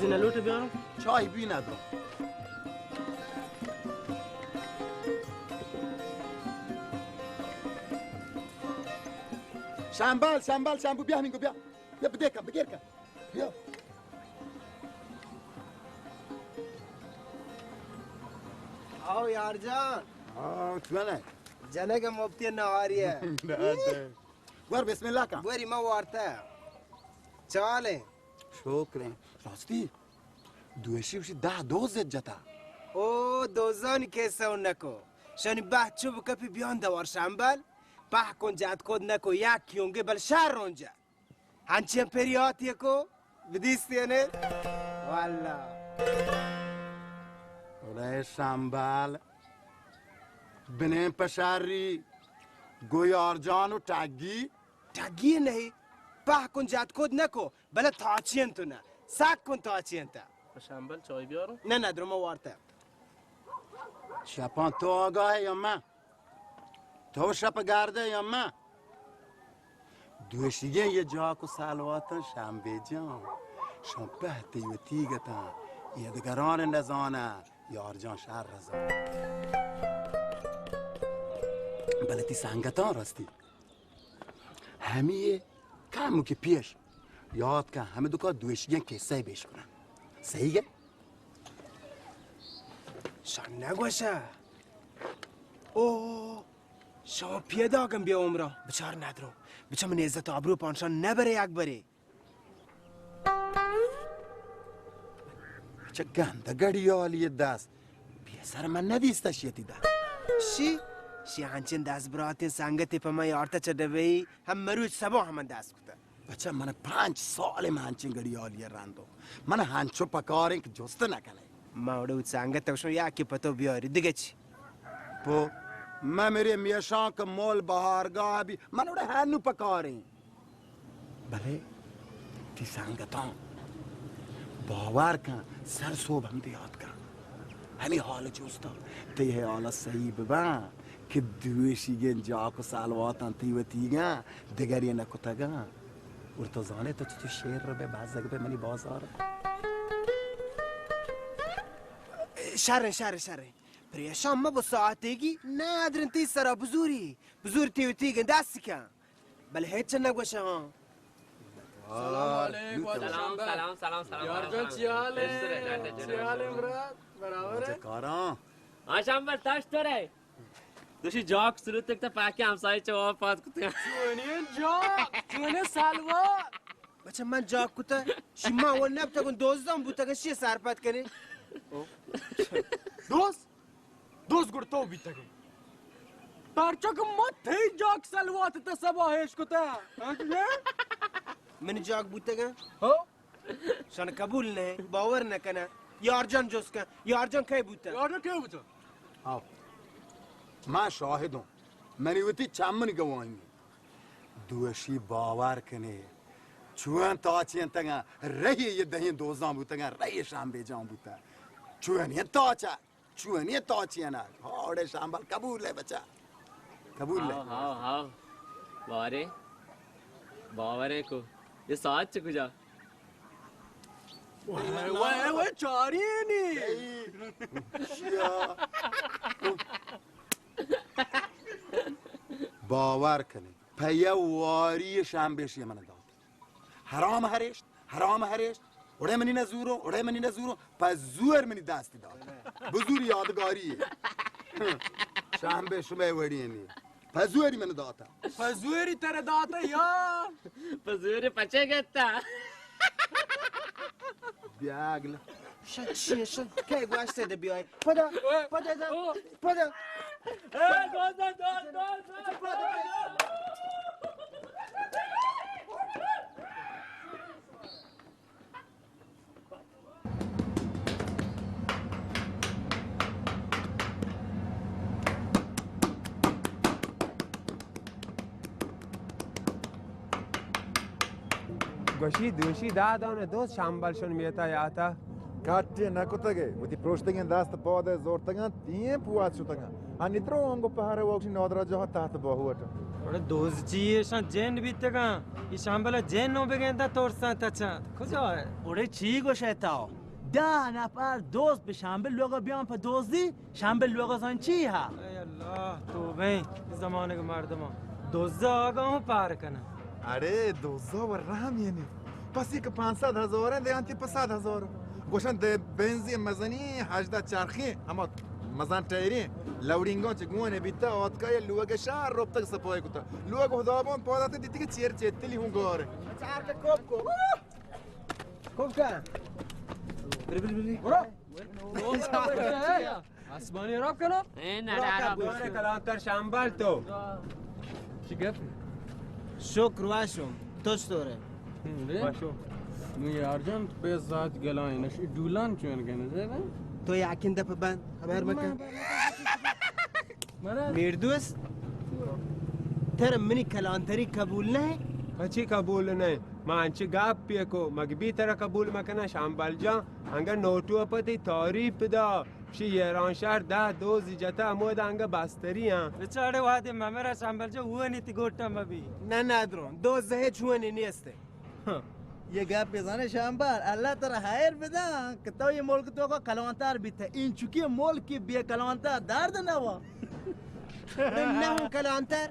نہ لوٹے بیاروں؟ چاہی بی نہ دو۔ شمبل، شمبل، شمبو، بیا ہمینگو، بیا۔ بیا بدے کن، بگیر کن۔ بیا۔ آؤ یار جان۔ آؤ، چون ئے؟ جنگ مفتی نہاری ئے۔ گور بسم اللہ کن۔ گوری ما وارتا۔ چالیں۔ شکریں۔ راستی، دوشی وشی دہ دوز جتا۔ او، دوزانی کیسہ نکو۔ شانی بہ چو بکپی بیان دوار شمبل۔ پہ کن جات کود نکو، یک کیونگے بل شر رونجا۔ ہنچیں پریاتی کو بدیستی نے۔ واللہ۔ اڑے شمبل۔ بنیں پشاری۔ گو یار جان و ٹگی۔ ٹگی نہیں۔ پہ کن جات کود نکو۔ بلے تاچین تو نہ، سک کن تاچین تا۔ شمبل چای بیاروں؟ نہ، نہ، درو ما وارتا۔ شپاں تو آگاہ ئے یا من؟ تو شپ گردے یا من؟ دوشیگیں یہ جاک و سلواتاں شمبے جان۔ شان پہ تئی و تیگتاں۔ یہ دگران نزانہ، یار جان شر رزان۔ بلے تی سنگتاں راستی۔ ہمے کمکے پیش یات کن، ہمے دکا دوشیگیں کسہ بیش کنن۔ صحیح گئے؟ شان نگوشہ۔ او، شما پیداگم بیا عمرا۔ بچار ندرو۔ بچہ من عزت آبرو پانشان نبرے اکبرے۔ چہ گند گڑیالی دست بیا سر من ندیست شیتی دست۔ شی؟ شی ہنچین دست براتین سنگتی پہ من یارتا چہ دبئی ہم مروچ سبا ہم من دست کتا۔ بچہ من پنچ سال من ہنچین گڑیالی رندو۔ من ہنچو پکاریں کہ جست نہ کنے۔ من اوڑے وت سنگت وشوں یا کہ پتو بیاری دگہ چی؟ پو، من میرے میشان کہ مول بہارگاہ بی، من اوڑے ہنو پکاریں۔ بلے تی سنگتاں باور کن، سر سوب ہم دیات کن۔ ہمے حال جوستا تئی حال صحیح ببن کہ دوشیگیں جاک و سلواتاں تئی وتیگاں دگرے نہ کتگاں۔ اور تو زانے تو چطور شیر رو بے بازگ بے منی بازار۔ شر، شر، شر۔ پریشان مبو ساعتیگی ندرن تی سرا بزوری۔ بزور تی وتیگیں دست کن۔ بلے ہچ نہ گوشاں۔ سلام علیکم۔ سلام، سلام، سلام، سلام، یار جان، چی حال ہے؟ چی حال ہے مراد؟ برابر ہے؟ کاراں۔ ہاں شمبل، تاش تو رہے۔ دوشی جاک سلوتک تا پاکی ہمسائے چواب پات کتے۔ چونی جاک، چونی سلوار۔ بچہ من جاک کتا، شما و نبتگن دوزدان بوتگن شی سرپد کنی۔ دوست؟ دوست گڑ تو بیتگے۔ پرچا کہ ما تئی جاک سلوات تا سبا ہیش کتا۔ ہاں کہ نے؟ منی جاک بوتگا؟ ہو؟ شان قبول نہ، باور نہ کنا۔ یار جان جست کن۔ یار جان کئے بوتا؟ یار جان کئے بوتا؟ آو۔ ما شاہدوں۔ منی وتی چمن گواہی۔ دوشی باور کنے۔ چون تاچینتگاں، رہی یہ دہیں دوزاں بوتگاں، رہی شام بے جان بوتا۔ چون یہ تاچا۔ چونی تاچینگ؟ ہاوڑے شمبل قبول ہے بچہ۔ قبول ہے۔ ہاو، ہاو، ہاو۔ بارے۔ باورے کو۔ یہ ساعت چہ کجا؟ وائے، وائے، وائے، چاری نی۔ باور کنے۔ پہ یہ واری شمبے شی من دات۔ حرام ہریشت، حرام ہریشت، اڑے منی نہ زورو، اڑے منی نہ زورو، پہ زور منی دست دات۔ بزور یادگاری ہے۔ شام بے شمے وڑی نی۔ پہ زوری من داتا۔ پہ زوری تر داتا یا؟ پہ زوری پچے گتا۔ بیاگل۔ شن، شن، شن، کئے گوشتے دے بیائے؟ پدا، پدا دا، پدا۔ اے، دوست، دوست، دوست، دوست۔ گوشی دوشی دہ دانہ دوست شمبل شن میتا یاتا۔ کٹے نہ کتگے، وتی پروشتگیں دست پادے زورتگاں، تیم پوات شتگاں۔ انی درو انگو پہرے وکشی نادرا جہاں تحت باہو اٹا۔ اڑے دوز چی ایشاں جن بیتگاں؟ ای شامبل جن نو بگیندا ترساں تچاں۔ کجا ہے؟ اڑے چی گوشے تاو؟ دہ نفر دوز پہ شامبل لوگا بیان پہ دوزی، شامبل لوگا زان چی ہا؟ اے اللہ، توبہ ایں زمانگ مردماں۔ دوزا آگا ہوں پار کنن۔ اڑے دوزا و رحم یعنی۔ پسی کہ پانسد ہزار ہیں، دیانتی پہ صد ہزار۔ گوشن دے بنزی مزنی ہژدہ چرخی، ہما مزن ٹائری، لوڑینگاں چہ گون بیتا، آتکا یا لوگ شہر روپتگ سپاہی کتا۔ لوگ خدابان پادات دیتی کہ چیر چیتلی ہوں گار۔ چار کے کوب کو۔ کوب کا؟ بری، بری، بری۔ برو۔ آسمانی راب کنو؟ اے نہ، نہ، نہ، بارے کلانتر شامبل تو۔ چی گپ؟ شکر واشم، تو چطوره؟ ہم، رے؟ واشو۔ نو یار جان، بے ذات گلائیں نش ڈولان چون گنے زیبا؟ تو یاکین دپ بند، خبر مکن۔ میردوست، تر منی کلانتری قبول نہ؟ پچی قبول نہ؟ ما انچی گپ پیکو، مگبی ترا قبول مکنه شامبل جان، انگا نوٹو پتی تعریف دا۔ شی ایران شہر دہ دوزی جتا، ہمودا انگہ بستری آں۔ بچاڑے وہدے ممرا شمبل جو ہونی تی گوٹا مبی۔ نہ نہ درون، دوز ہچ ہونی نیستے۔ ہاں۔ یہ گپ بزانے شمبل، اللہ ترا خیر بدا کہ تو یہ ملک تو کا کلانتر بیتا۔ این چکی ملک بے کلانتر درد نہ وا۔ نہ ہوں کلانتر۔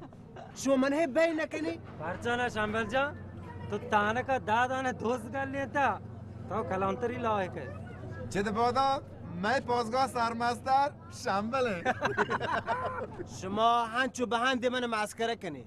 شو من ہے بے نہ کنی۔ پرچا نہ شمبل جان، تو تانکا دادانے دوست گل لیتا، تو کلانتری لائق ہے۔ چد بادا، میں پاسگاہ سرمستر شمبل ہے۔ شما ہنچو بہندے من مسکرہ کنی،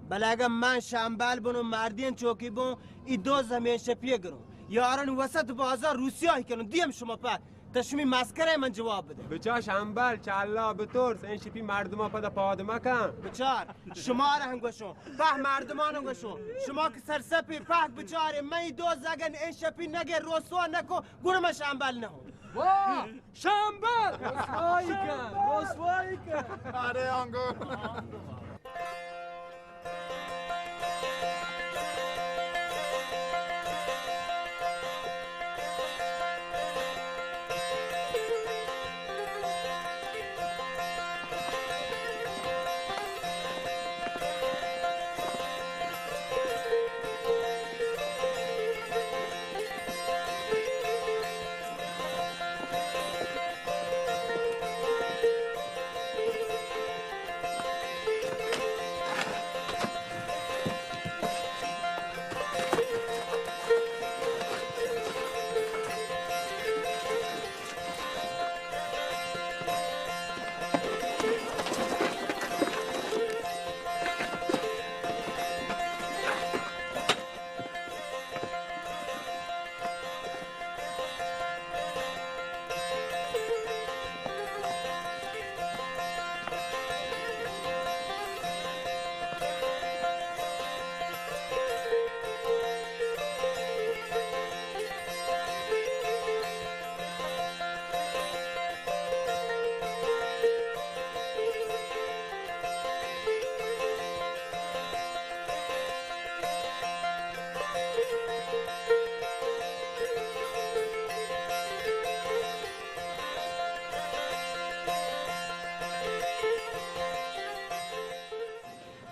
بلے اگر من شمبل بنو مردین چوکی بون، ای دوز ہمین شپیہ گرون، یارن وسط بازار روسیاہی کنون، دیم شما پر تشمی مسکرہ من جواب بدے۔ بچا شمبل، چہ اللہ بترس، این شپی مردمان پدا پاد مکن۔ بچار، شمار ہم گوشوں، پہ مردمان ہم گوشوں، شما کہ سرسپی پہک بچارے، من ای دوز اگن این شپی نگے رسوا نکو، گڑا من شمبل نہ ہوں۔ واہ! شمبل! رسوائی کن، رسوائی کن۔ ارے آنگو۔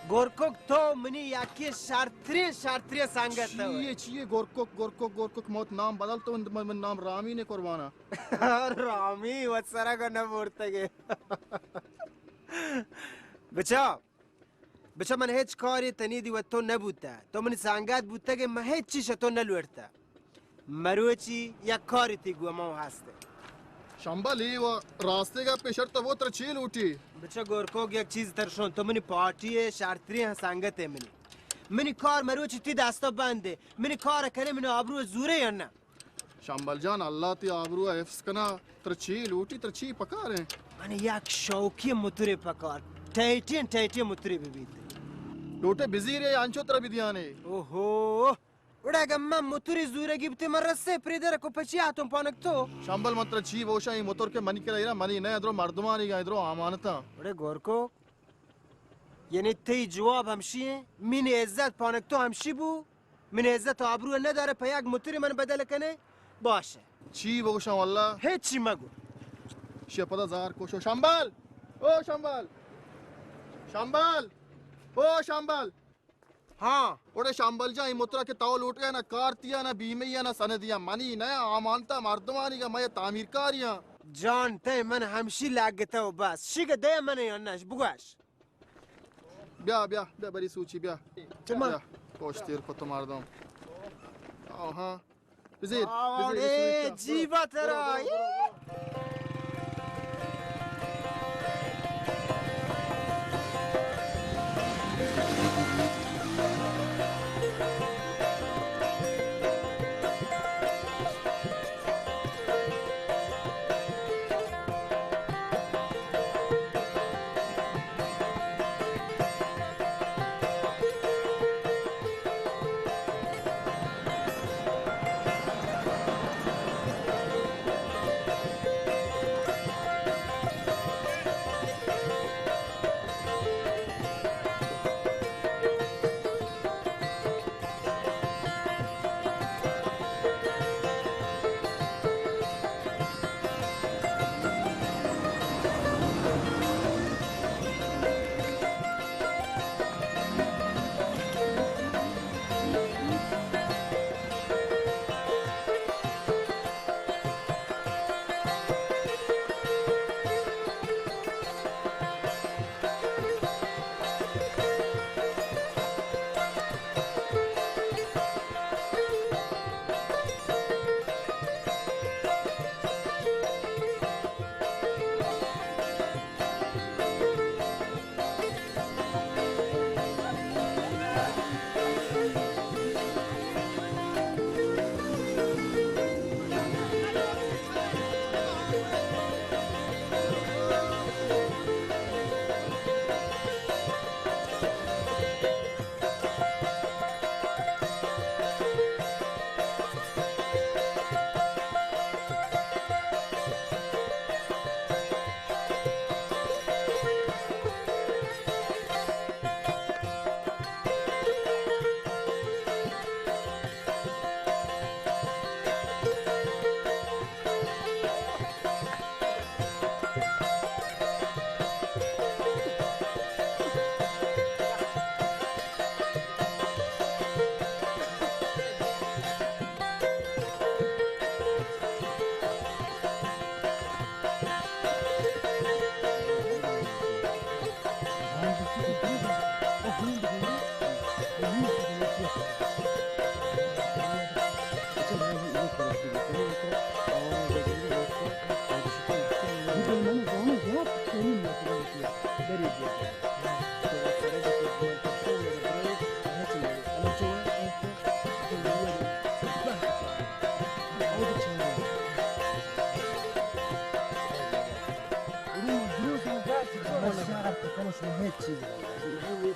گورکوک تو منی یکی شرترین، شرترین سنگت تو۔ چیے، چیے گورکوک، گورکوک، گورکوک؟ موت نام بدل تو، من، من نام رامین قربانا۔ رامی وت سرا کو نہ بورتگے۔ بچا، بچا من ہچ کاری تنی دی وت تو نہ بوتا۔ تو منی سنگت بوتگے، من ہچ چیز تو نہ لوٹتا۔ مروچی یک کاری تی گو ما ہستے۔ شمبل ای و راستے گپے، شرط وہ تر چی لوٹی؟ بچا گورکوک یک چیز ترشون، تو منی پارٹی ہے، شرتری ہیں سنگت ہے منی۔ منی کار مروچی تی دستا بندے، منی کار کنے منی آبرو زورے یا نہ؟ شمبل جان، اللہ تی آبرو حفظ کنا، تر چی لوٹی، تر چی پکار ہیں؟ من یک شوقی مترے پکار، ٹائٹین، ٹائٹین مترے ببیت۔ لوٹے بزیرے، انچو تر بدیانے۔ اوہو۔ وڑا اگہ من موتوری زورگی بوتیں، من رسے پریدر کو پچی آتوں پانک تو۔ شمبل من ترا چی بوشاں، اے موتور کہ منی کرا ایرا منی نہ، ادرو مردمانی گا، ادرو امانتاں۔ وڑے گورکو، یعنی تئی جواب ہمشی ہیں، منی عزت پانک تو ہمشی بو، منی عزت آبرو نہ دارے، پہ یک موتوری من بدل کنے، باش ہے۔ چی بگوشاں واللہ؟ ہچی مگو۔ شی پدا زار کوشو شمبل۔ او شمبل، شمبل، او شمبل۔ ہاں۔ اوڑے شمبل جان، اے موترا کہ تو لوٹئے، نہ کارتی ءَ، نہ بیمہ ءَ، نہ سندی ءَ، منی نہ، آمانتا مردمانی کہ مئے تعمیرکاری آں۔ جان، تئے من ہمشی لگتہ و بس۔ شی کہ دے من انش بگوش۔ بیا، بیا، بیا، بری سوچی، بیا۔ چما؟ بیا، پشت تیر کت مردم۔ آہاں۔ بزیر، بزیر، آوڑے بزیر، بزیر۔ جیبا ترا۔ برو، برو، برو، برو۔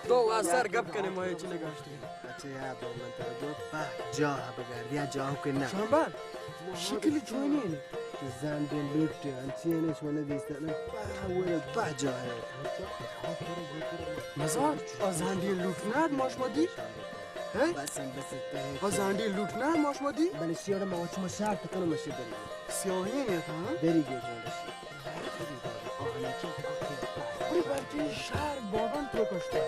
تو وا سر گپ کنے، ما ہچ نہ گشتے۔ اچھا یار، من ترا گو پہ جاہ بگردیا، جاہ کہ نہ۔ شامبان، شکل چونی نے؟ زنڈے لوٹ انچی نے، شما نہ دیستا نہ؟ پہ وہ پہ جاہ ہے۔ مزار، آ زنڈے لوٹ نہ ما شما دی؟ ہیں؟ بس، بس، بس۔ آ زنڈے لوٹ نہ ما شما دی؟ بلے شیوڑ ما شما شرط کنو مشی بری۔ سیاہی نے تھا، ہاں؟ بری گے جان۔ ارے بلکہ شہر بابان تو کشتا۔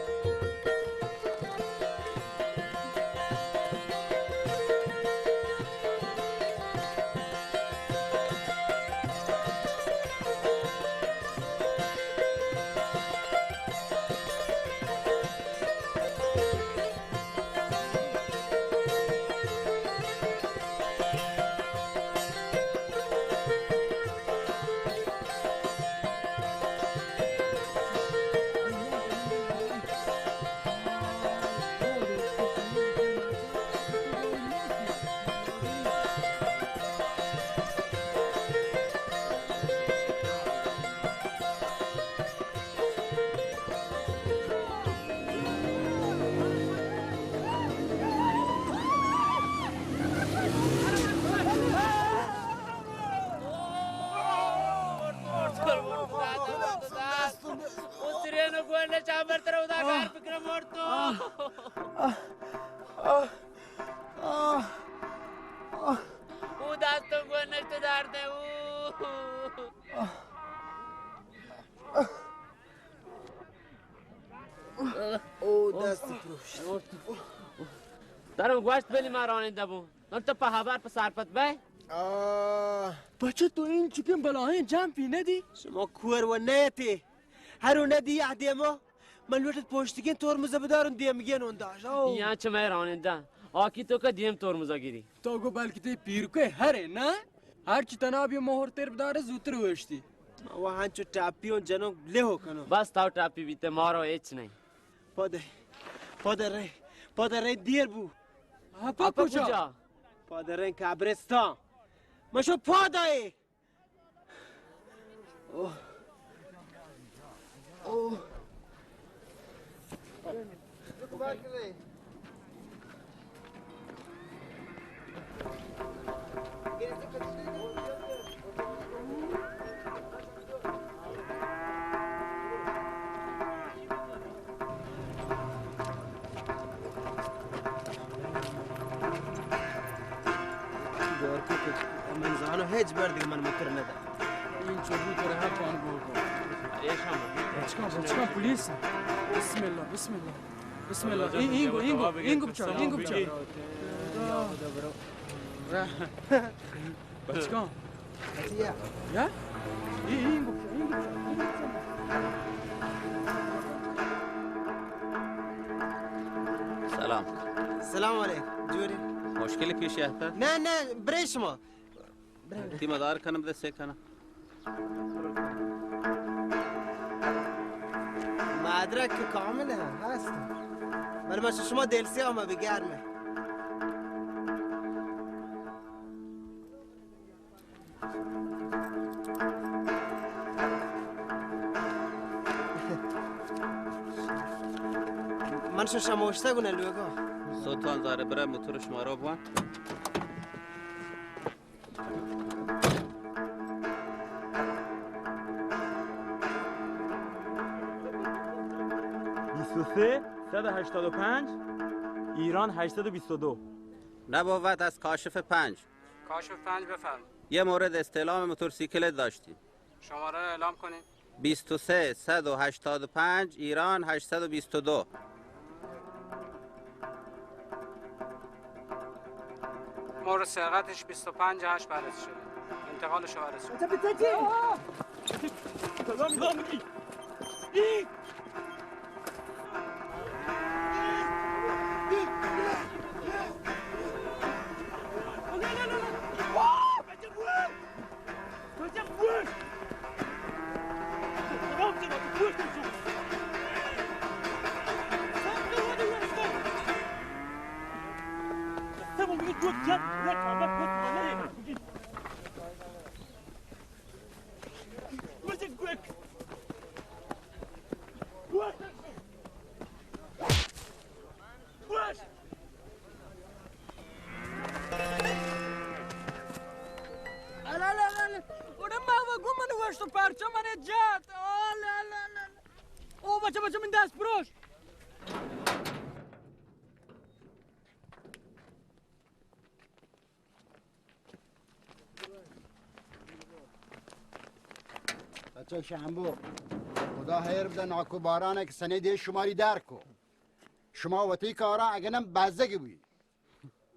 اترینو گونے چامبر تر ادا کار فکر مورتو۔ او داستو گونے تو دار دے او۔ او دست پروشت. ترا گوشت بلی ما رانندہ بوں. نوں تو پہ ہبر پہ سرپد بئے. آہ. بچہ تو این چکیں بلاہیں جمپی ندی؟ شما کور و نیتی. ہر و ندی آ دیما. من لوٹت پوشتگیں ترمز بدارن دیمگین اون داشت. او. یا چہ مئے رانندہ. آکی تو کہ دیم ترمزا گیری. تو گو بلکہ تی پیرکے ہرے نا؟ ہرچی تنا بی مہر تیر بدارے زوتر وشتی. و ہنچو ٹاپی اون جنو لیہو کنو. بس تاو ٹاپی بیتے مارو ہچ نہیں. پادے، پادے رے، پادے رے دیر بو. آپا کجا؟ پادے رے قبرستان. مشو پادے. اوہ. اوہ. گورکو کہ من زانو ہچ بر دیگہ من متر نہ دا. این چوبو تو رہا پان گورکو. بچکاں، بچکاں، پولیس. بسم اللہ، بسم اللہ. بسم اللہ. این، اینگو، اینگو، اینگو بچار، اینگو بچار. بچکاں. یا؟ ای، اینگو بچار، اینگو بچار. سلام. سلام علیکم. جوری؟ مشکلی پیش آتا؟ نه، نه، برای شما. تی مدار کنم دستے کنم. مدرک کامل هست. بله من شما دل سیاه ما بگرمه. من شو شموشته گونه لوگا. سلطان زاره برای موتور شما رو بوان. بیست و سه، صد و هشتاد و پنج، ایران هشتصد و بیست و دو. نبوت از کاشف پنج. کاشف پنج بفرم. یه مورد استعلام موتورسیکلت داشتیم. شماره را اعلام کنید. بیست و سه، صد و هشتاد و پنج، ایران هشتصد و بیست و دو. مورد سرقتش بیست و پنج هشت بررسی شده. انتقالش رو بررسی کنید. اڑے ما و گوں من وشت و پرچا من جات. او بچہ، بچہ، من دست پروش. بچہ شمبو، خدا خیر بدہ ناکو باران کہ سنے دے شماری در کو. شما وتی کارا اگنم بزگ بوی.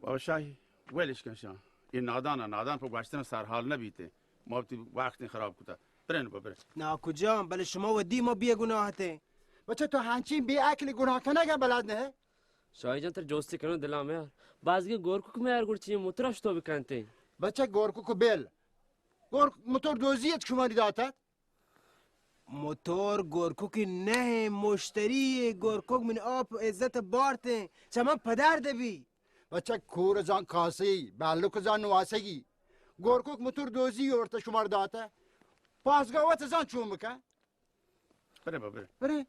بابا شاہی، ولش کن شان. اے نادان، نادان پہ گوشتن سرحال نہ بیتے. ما وتی وقت خراب کتا. برن با برن. ناکو جان، بلے شما ودی ما بے گناہ تے. بچہ تو ہنچین بے عقل گناہ کنگا بلد نہ. شاہی جان تر جوستی کنو دلا میار. بازگی گورکو کہ میار گڑ چی موترا شتو بکنتے. بچہ گورکو کو بیل. گورک موتور دوزی ات شماری داتت. موتور گورکوکی نہ، مشتری گورکوک من آپ عزت بارتیں، چہ من پدر دبی. بچہ کور زان کاسی، بلوک زان نواسگی. گورکوک موتور دوزی اورت شمار داتا. پاسگاہ وت زان چون بکن. برے با، برے. برے.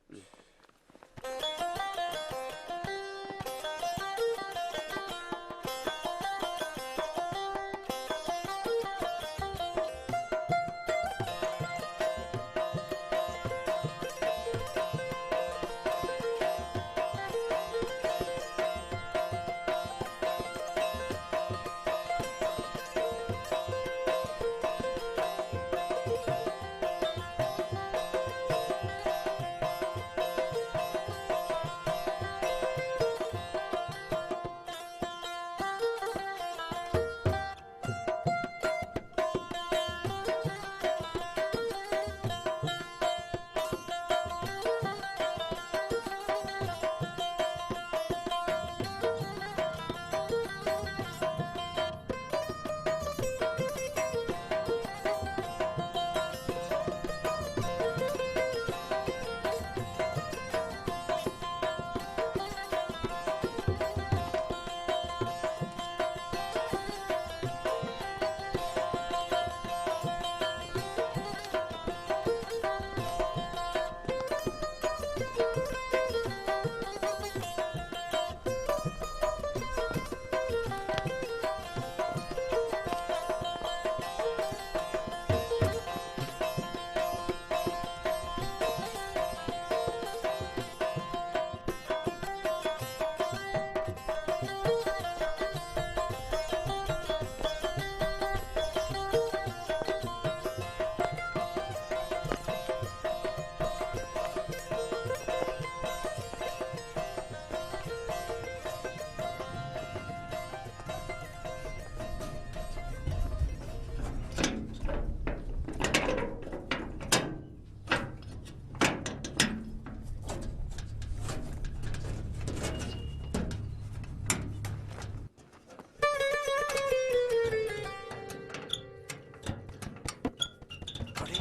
اڑے،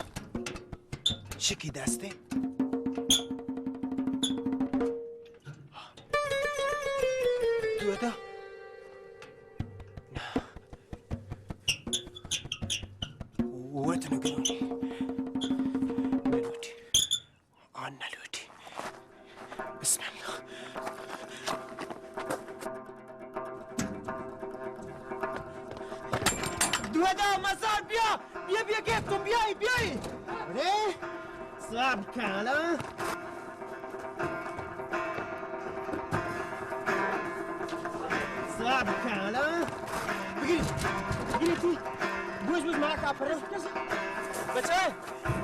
شکی دستے؟ تو ادا؟ وت نگرانی۔ آن نلوٹی۔ بسم اللہ۔ دودا مزار بیا، بیا، بیا، گیت کن، بیای، بیای۔ ارے، صبر کن، ہاں؟ صبر کن، ہاں؟ بگیر، بگیر تی۔ گوش بوش مارا کافر۔ بچہ۔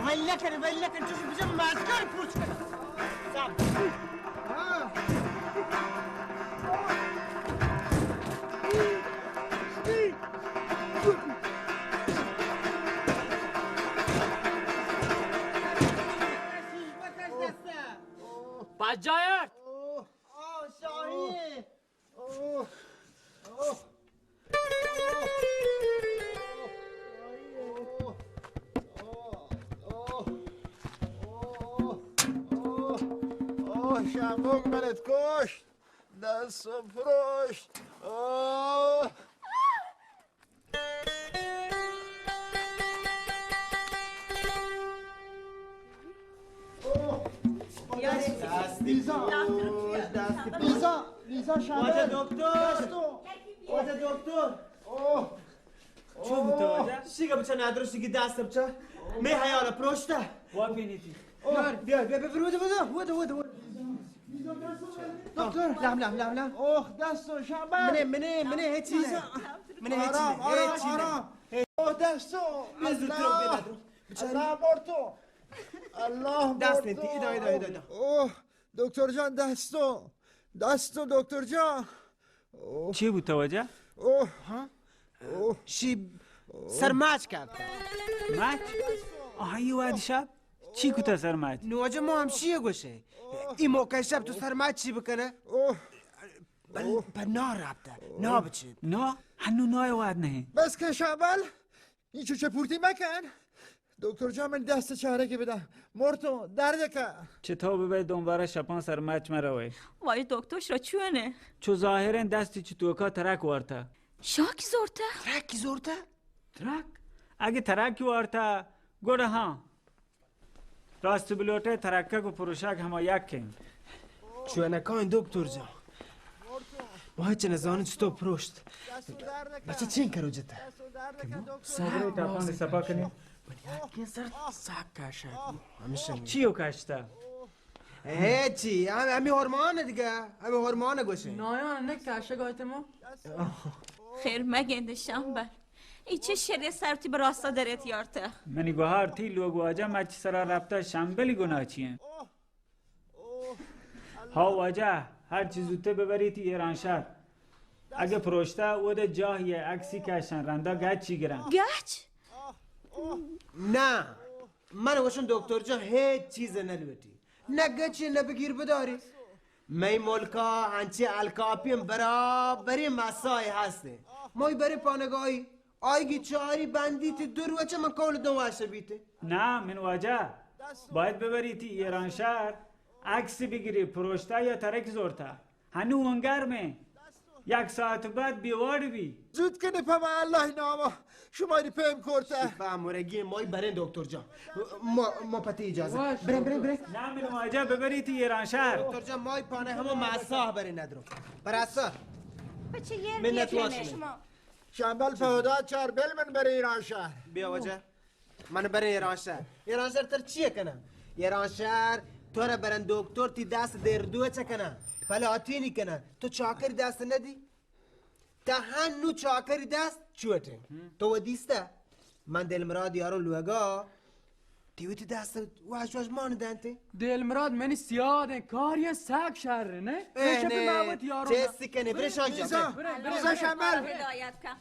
ول نکن، ول نکن، چوش بجا مازکار پوچ کن۔ صاحب۔ پجایت۔ اوه، اوه، شاهی. اوه، اوه، اوه، اوه، اوه، اوه، شمبوک منت کشت، دست و پروشت. اوه. لیزا، لیزا، لیزا، شاید. واجه دکتر. دستو. واجه دکتر. اوه. چون بوته واجه؟ شیگه بچه ندرو، شیگه دست بچه. می حیال پروشته. وا بینیتی. اوه. بیا، بیا، بیا، برو، برو، برو. دکتر، لام، لام، لام، لام. اوه، دست و شابه. منه، منه، منه، هیچی نه. منه هیچی نه. آرام، آرام، هیچی نه. آرام. اوه، دست و. بیا زودتر، بیا زودتر. بچاری. الله بر تو. الله بر تو. دست نیتی، ایدا، ایدا، ایدا، ایدا. اوه، دکتر جان، دست و. دست و، دکتر جان. اوه. چی بوته واجه؟ اوه. ها؟ اوه. شی سرماچ کرده. ماچ؟ آها، یه وادی شب؟ چی کتا سرماچ؟ نو واجه ما هم شی گوشه. ای موقع شب تو سرماچ چی بکنه؟ اوه. بل، اوه. بل نا رابطه. نا بچید. نا؟ هنو نای واد نه. بس که شابل. این چوچه پورتی مکن. دکتر جان، من دست چاره که بدم. مرتو، درد که. چطور ببی دنبال شپان سرماچ مروی؟ وای دکتر، شرا چونه؟ چو ظاهرین دستی چی توکا ترک وارتا. شاکی زورتا؟ ترکی زورتا؟ ترک؟ اگه ترکی وارتا، گوڑا ها. راست بلوٹه ترکک و پروشک هما یک انت. چونکاین دکتر جان. ما هچ نزانن چطور پروشت. بچه چین کرو جتا. سر تاپان سپا کنی. من یکی سر ساک کاشا. همیشه. چیو کاشتا؟ هیچی، هم-، همی هورمان دیگه. همی هورمان گوشه. نایان نه کاشا گایت ما. خیر مگند شمبل. ای چه شری سرتی به راستا درت یارته؟ منی گوهار تی لوگ واجه مچ سرا ربطه شمبلی گناه چیه؟ ها واجه، هر چی زودته ببریتی ایرانشهر. اگه پروشته، اوده جاهیه عکسی کشن، رندا گچی گرن. گچ؟ نه، من گوشم دکتر جان هیچ چیز نلوٹی. نه گچی نه بگیر بداری. می ملکا هنچی الکاپی برابری مسای هسته. مای بری پانگاهی. آیگی چاری بندی تی دو روچه من کول دو واشه بیته. نه، من واجه. باید ببری تی ایرانشهر، عکس بگیری، پروشته یا ترک زورته. هنو اون گرمه. یک ساعت بعد بیوار بی. زود کنی پہ ما اللہ ناما. شماری پیم کرتا. با مرگی مای برین دکتر جان. ما، ما پتی اجازت. Brain, brain, brain. نه، من واجہ ببری تی ایران شهر. دکتر جان، مای پانه همه مساح برین ندرو. پرسا. بچه یه منت واش. شما. شمبل پہ خدا چار بل من برین ایران شهر. بیا واجہ. من برین ایران شهر. ایران شهر تر چیه کنم؟ ایران شهر تو را برن دکتر تی دست دردو چه کنم؟ پلاتینی کنم. تو چاکری دست ندی؟ تا هنو چاکری دست چوٹه. تو و دیسته؟ من دلمراد یارو لوگا. تی وتی دست واش واش مان دنته. دلمراد منی سیاد کاری سک شر نه؟ اے نه. چیسی کنی؟ برشان جا. میزا، برین، برین، میزا برین. شمبل. هدایت کن.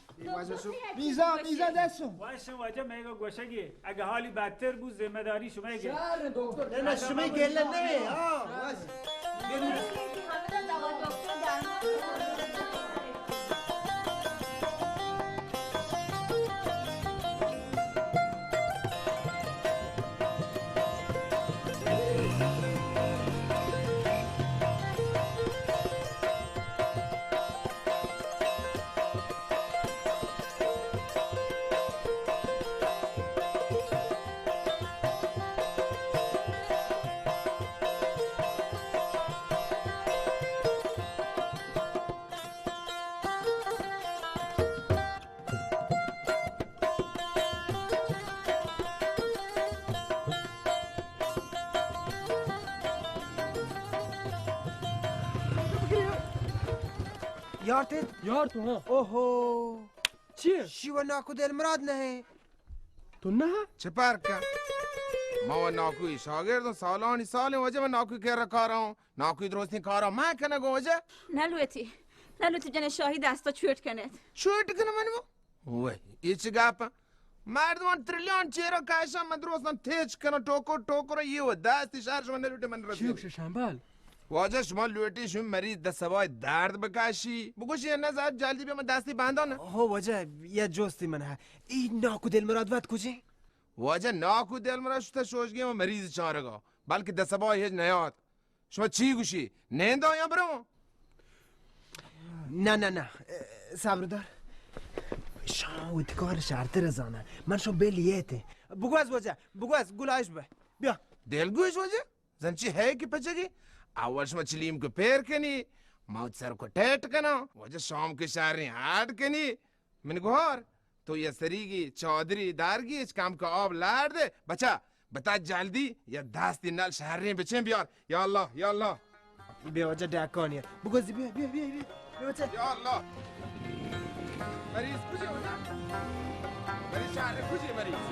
میزا، میزا دستون. واش واجہ میگا گوشگی. اگه حالی بدتر بود، ذمہ داری شما گه. شهر دکتر. نه، نه، شما گله نه. آه، واش. یار تے؟ یار تو، ہاں. اوہو. چیه؟ شیوه ناکو دلمراد نه. تو نه؟ چه پرکه؟ ما و ناکوی شاگردم، سالانی سال واجہ من ناکوی کرا کارا. ناکوی درستین کارا من کنگو واجہ. نلوتی، نلوتی جن شاهی دستا چوٹ کنت. چوٹ کنه من بو؟ وای، ای چه گپه؟ مردمان تریلیون چیرا کشن، من درستان تیچ کنم، ٹوکر ٹوکر. یه و دستی شهر شما نلوٹه من رسید. چی گوشه شمبل؟ واجہ شما لوٹی شما مریض دست سبای درد بکشی؟ بگوشی نه زاد جلدی بیا من دستی بندان. هو واجہ، یه جستی من ها. ای ناکو دلمراد وت کجه؟ واجہ ناکو دلمراد شته شوشگی من مریض چارگا، بلکه دست سبای هیچ نیاد. شما چی گوشی؟ نیندا یا برو؟ نه، نه، نه. اه، صبر دار. شما وتی کار شرتر زانه. من شما بلیته. بگوز واجہ، بگوز، گلایش به. بیا. دلگوش واجہ؟ زن چی ہے کہ پچگی؟ اول شما چلیم کو پیر کنی، موت سر کو ٹیٹ کنا، واجہ شام کو شہریں ہاڈ کنی. من گوهار، تو یه سریگی چادری دارگی، هچ کم که آب لار ده. بچه، بتا جلدی، یه دستی نل شهرین بچین بیار. یا الله، یا الله. بیا واجہ ڈاکانی. بگوزی، بیا، بیا، بیا، بیا. بیا واجہ. یا الله. مریض کجه واجہ؟ مریض شهر کجه مریض؟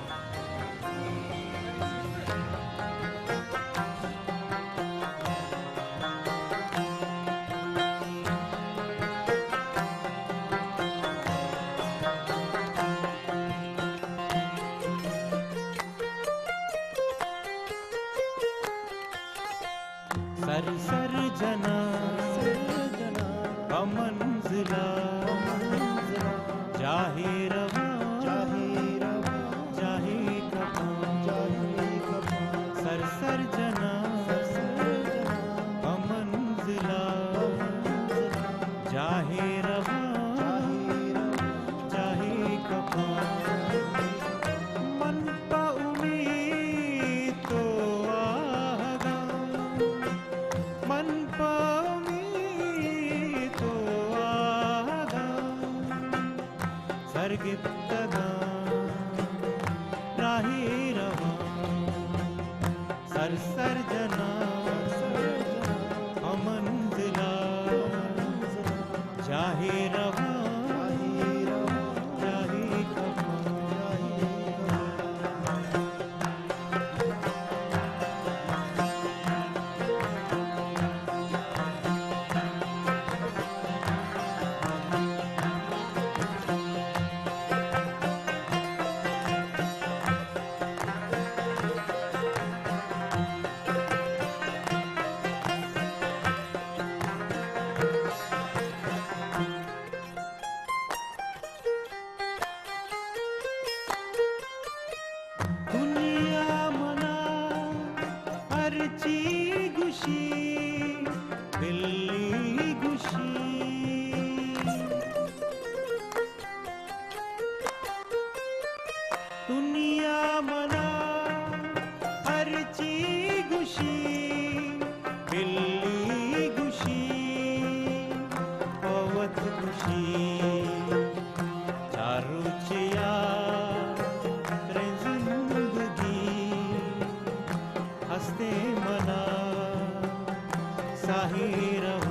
سر سر جناں پہ منزلا، جاہے رواں، جاہے کپاں، سر سر جناں پہ منزلا، جاہے رواں، جاہے کپاں. من پہ امیت تو آہگاں، من پہ امیت تو آہگاں، سر گپتگاں راہے رواں، سر سر جناں پہ منزلا، جاہے رواں، جاہے کپاں. دنیا منا ہرچی گوشی، بلی گوشی. چار روچے آخریں زندگی ہستیں منا، ساہی رہ